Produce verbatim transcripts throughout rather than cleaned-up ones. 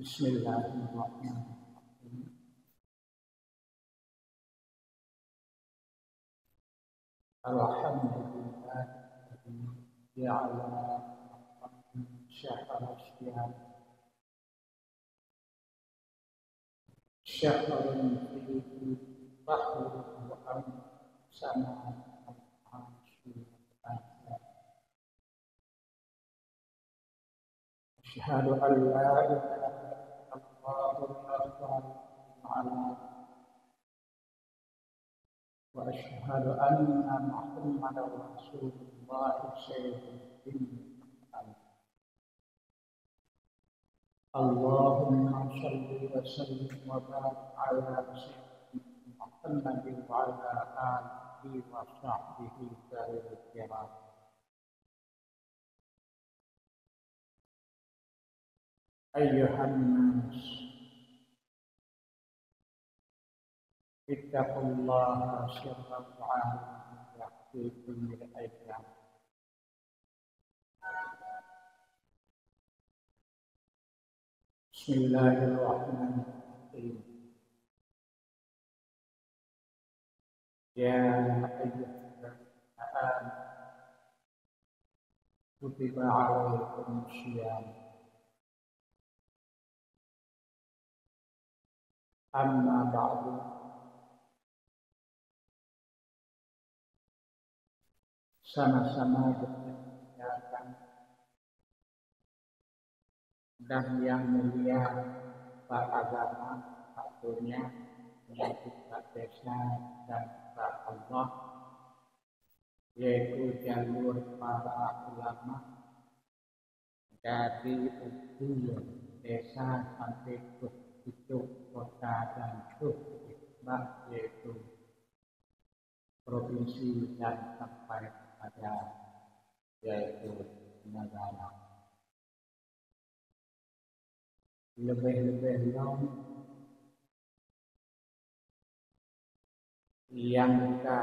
Bismillahirrahmanirrahim. Alhamdulillahilladzi ja'ala Ramadan syahra siyam. Syahrun fihi tahuru wa amsana al-asyura. Asyhadu an la ilaha illallah wahdahu la syarika lah, wa asyhadu anna Muhammadar Rasulullah sayyidul ummi. Allahumma shalli wa sallim wa barik ala sayyidina Muhammadin wa ala alihi wa sahbihi dzawil kiram. Ayyuhan nas, ittaqullaha sirran wa alaniyyah fi kullil ayyam. Bismillahirrahmanirrahim. Ya ayyuhalladzina amanu, kutiba alaikumus shiyam. Amma ba'du. Sama-sama geutanyoe dan nyang mulia bak agama, bak donya, yaitu bak desa dan bak Allah, yaitu jalur para ulama, dari ukeue desa sampai keu pucôk kota dan keu bak, yaitu provinsi dan sampai kepada, yaitu negara. Leubeh-leubeh lom nyang ka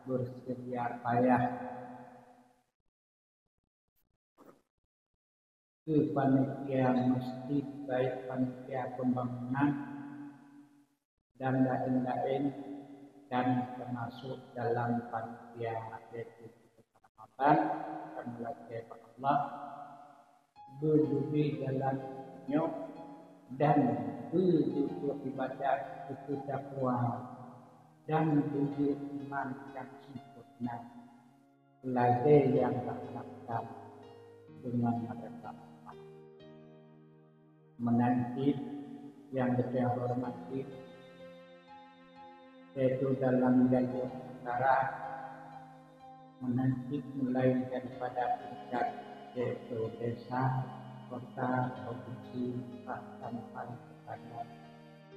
beuseudia payah keu panitia masjid, baik panitia pembangunan dan laén-laén, dan teumasuk dalam panitia, yaitu Ramadan, dan meulakée bak Allah, beujudi dalam nyoe dan beujeuet ibadat keu takwa dan beujeuet iman nyang sempurna, lagée nyang taharapkan deungon mata Allah. Meunan cit nyang geutanyoe hormati, yaitu dalam jalur negara, meunan cit mulai daripada tingkat, yaitu desa, kota, provinsi, bahkan sampai kepada,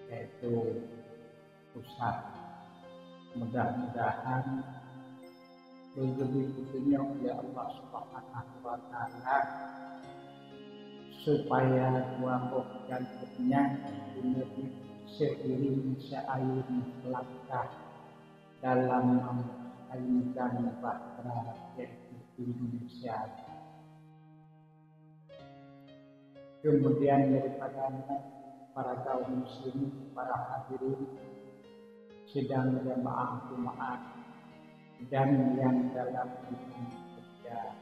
yaitu pusat. Mudah-mudahan beujeuet geutunyok lé Allah Subhanahu wa Taala supaya dua boh jalur nyan beuneueh seiring seuayun seulangkah dalam mengayunkan bahtera, yaitu Indonesia. Kemudian daripada nyan, para kaum muslimin, para hadirin sidang jamaah Jumaat, dan nyang dalam iman seutia,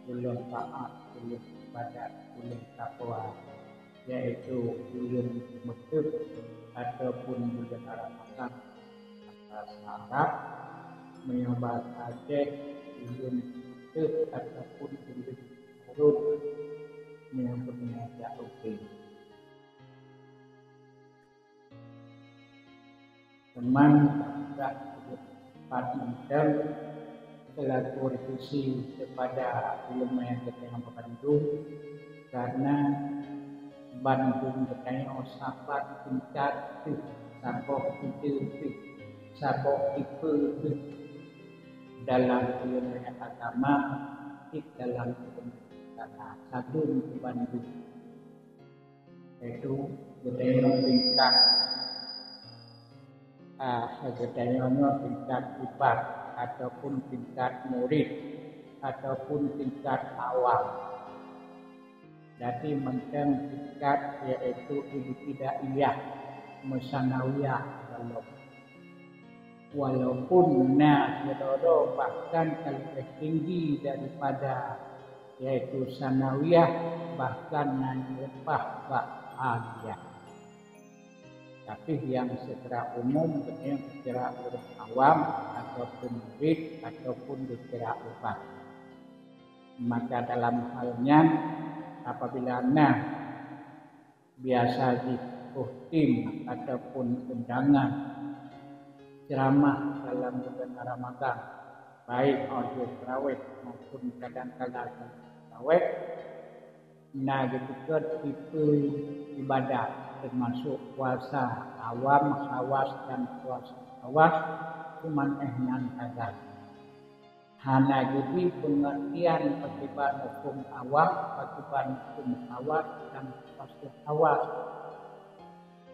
ulôn taat, ulôn ibadat, ulôn takwa, yaitu ulôn meuteup ataupun ulôn harapkan bahasa Arab, meunyoe bahasa Aceh, ulôn teuh ataupun ulôn urut, meunyoe beuna jak udeb. Teuma dah pat mantong, seulaku reaksi kepada ulama nyang geutanyoe bandum, karena bandum geutanyoe sapat tingkat teuh, saboh tipe teuh, saboh tipe teuh dalam ilmu agama, cit dalam ilmu agama, sadum keu bandum. Yaitu geutanyoe tingkat, ah, geutanyoe nyoe tingkat ibat, ataupun tingkat murid, ataupun tingkat awam. Jadi mantong tingkat yaitu ibtidaiyah, meusanawiyah, walaupun na sidroe-droe bahkan ka leubeh tinggi daripada yaitu sanawiyah, bahkan na nyang leupah bak aliyah. Tapi nyang secara umum, beutôi secara ureuëng awam ataupun murid ataupun geucira ubah. Maka dalam hal nyan, apabila na biasa jih poh tim ataupun undangan ceramah dalam bulan Ramadan, baik óh lheueh tarawih maupun kadang-kadang tarawih, na geupeugah tipe ibadat, teumasuk puasa awam, khawas dan puasa khawas, cuman eh nan sagai. Hana geubri peungeurtian pakriban huköm awam, pakriban huköm khawas dan puasa khawas.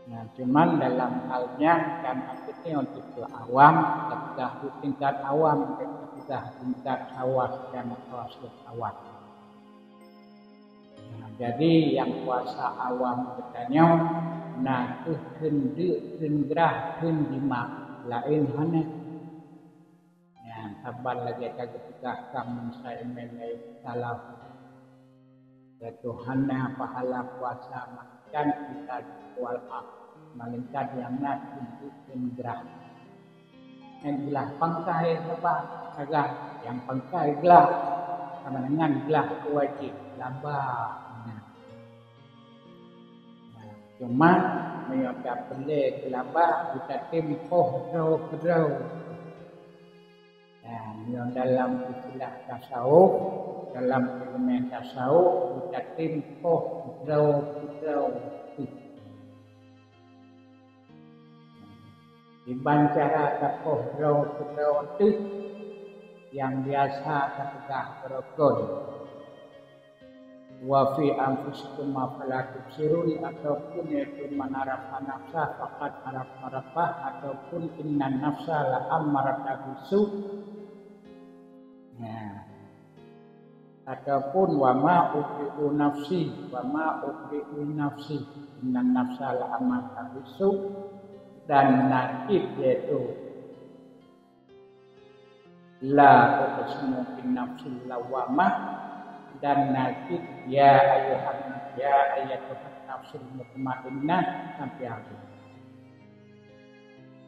Nah, cuman dalam hal nyan kan akhirnya untuk ke awam, ketika di tingkat awam, ketika tingkat khawas dan puasa khawas. Nah, jadi nyang puasa awam geutanyoe na kheueh kheun deuk, kheun grah, kheun jimak, laén hana. Nyan saban lagée ka geupeugah kamoe saiman lé salaf. Tuhan na pahala puasa melainkan kita jual hak, melainkan nyang na kheun deuk, kheun grah. Nyan glah pangkai saban sagai, nyang pangkai glah, sama dengan glah wajéb laba. Nah, cuma meunyoe ka peureulée geulaba, geutem poh droe keudroe. Nah, meunyoe dalam istilah tasawuf, dalam ileumé tasawuf, geutem poh droe keudroe. Iban cara tapoh droe keudroe teuh nyang biasa tapeugah beurukon. Wa fi anfusikum afala tubsirun, ataupun yaitu man arafa nafsah faqad arafa rabbah, ataupun innan nafsa la ammaratun bisu. Nah, ataupun wa ma ubri'u nafsi, wa ma ubri'u nafsi, innan nafsa la ammaratun bisu, dan nakib yaitu la uqsimu bin nafsil lawwamah, dan nakib ya ayyuhan, ya ayyatuhan nafsul mutmainnah sampai habis.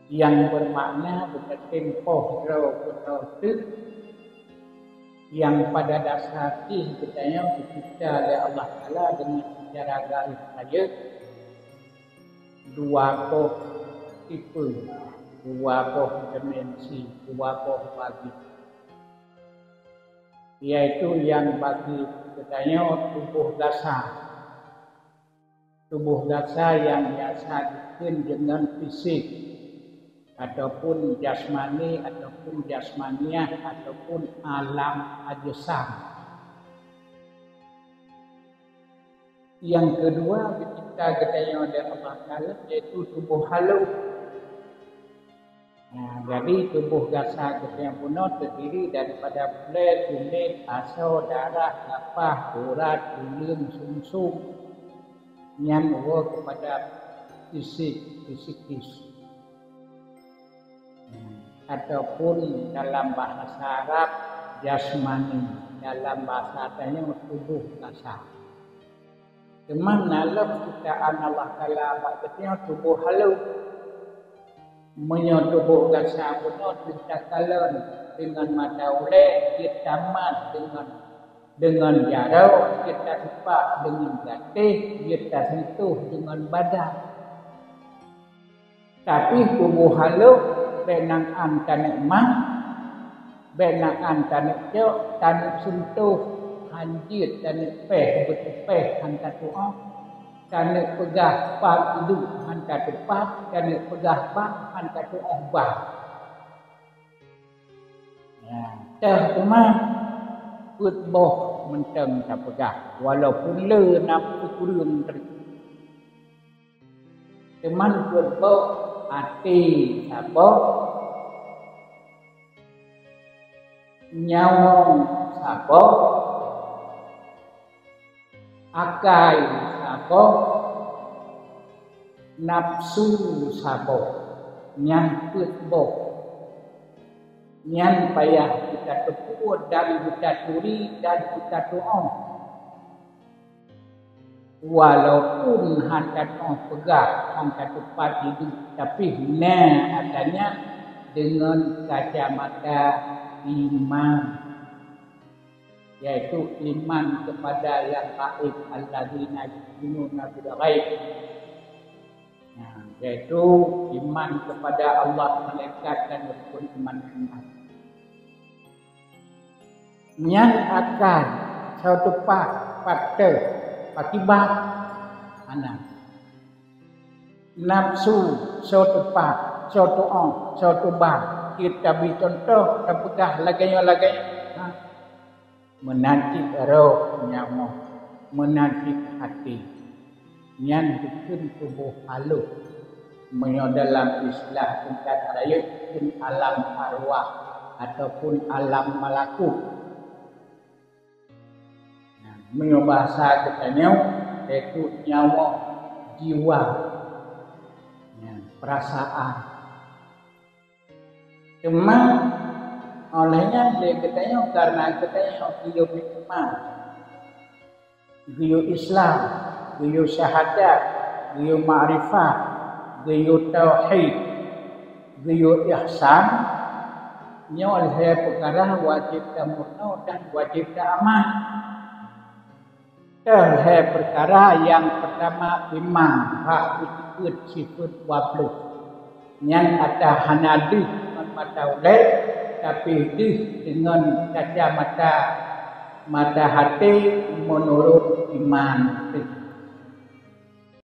Nyang bermakna geutem poh droe keudroe teuh, nyang pada dasar jih geutanyoe geucipta lé Allah Taala deungon secara garis rayeuk dua boh tipe, dua boh dimensi, dua boh bagian. Yaitu nyang bagi geutanyoe tuboh gasa. Tuboh gasa nyang biasa jikheun deungon fisik, ataupun jasmani, ataupun jasmaniah, ataupun alam ajsam. Nyang keudua, geucipta geutanyoe lé Allah Taala, yaitu tuboh halôh. Nah, jadi tuboh gasa geutanyoe bunoe teudiri daripada bulée, kulit, asoe, darah, lapah, urat, tuleueng, sumsum. Nyan woe keupada fisik, fisikis. Ataupun dalam bahasa Arab, jasmani. Dalam bahasa tanyoe, tuboh gasa. Teuma na lom ciptaan Allah Taala bak geutanyoe tuboh halôh. Meunyoe tuboh gasa bunoe teuh takalon deungon mata ulée, jeuet tamat deungon, deungon jaroe, jeuet tatupak deungon gatéh, jeuet taseuntuh deungon badan. Tapi tuboh halôh, bék nan an taneuk mak, bék nan an taneuk cok, taneuk seuntuh, han jeuet taneuk péh, beuteupeue han tatu'oh, taneuk peugah pat iduek han tatupat, taneuk peugah bah han tatu'oh bah. Nah, teuh teuma peuet boh mantong tapeugah, walaupun le na peukureueng teuk. Teuma peuet boh, até saboh, nyawöng saboh, Akai saboh, nafsu saboh, nyan peuet boh. Nyan payah geutateupeue dan geutaturi dan geutateuoh. Walaupun hana tatuoh peugah, hana tatupat hidup, tapi na adanya dengan kacamata iman, yaitu iman kepada yang gaib, alladzina yu'minuna bil ghaib. Nah, yaitu iman kepada Allah, malaikat dan rukun iman yang lain. Nyan akai, soe teupat, pat teuh, pakriban, hana. Nafsu, soe teupat, soe teuoh, soe teuba. Kita bri contoh, tapeugah lagée nyoe, lagée nyoe. Ha? Meunan cit roh, nyawa, meunan cit até. Nyan dikheun tuboh halôh. Meunyoe dalam istilah tingkat rayeuk, kheun alam arwah ataupun alam malakut. Nah, meunyoe bahasa geutanyoe, yaitu nyawa, jiwa, nah, perasaan. Teuma, óh lheueh nyan lé geutanyoe, karena geutanyoe geuyue iman, geuyue Islam, geuyue syahadat, geuyue makrifat, geuyue tauhid, geuyue ihsan, nyoe lhée peukara wajéb tameurunoe dan wajéb taamal. Teuh lhée peukara, nyang peutama iman, bak peuet sifeuet dua ploh. Nyan ata hana deuh ngon mata ulée, tapi deuh deungon kacamata mata até meunurot iman teuh.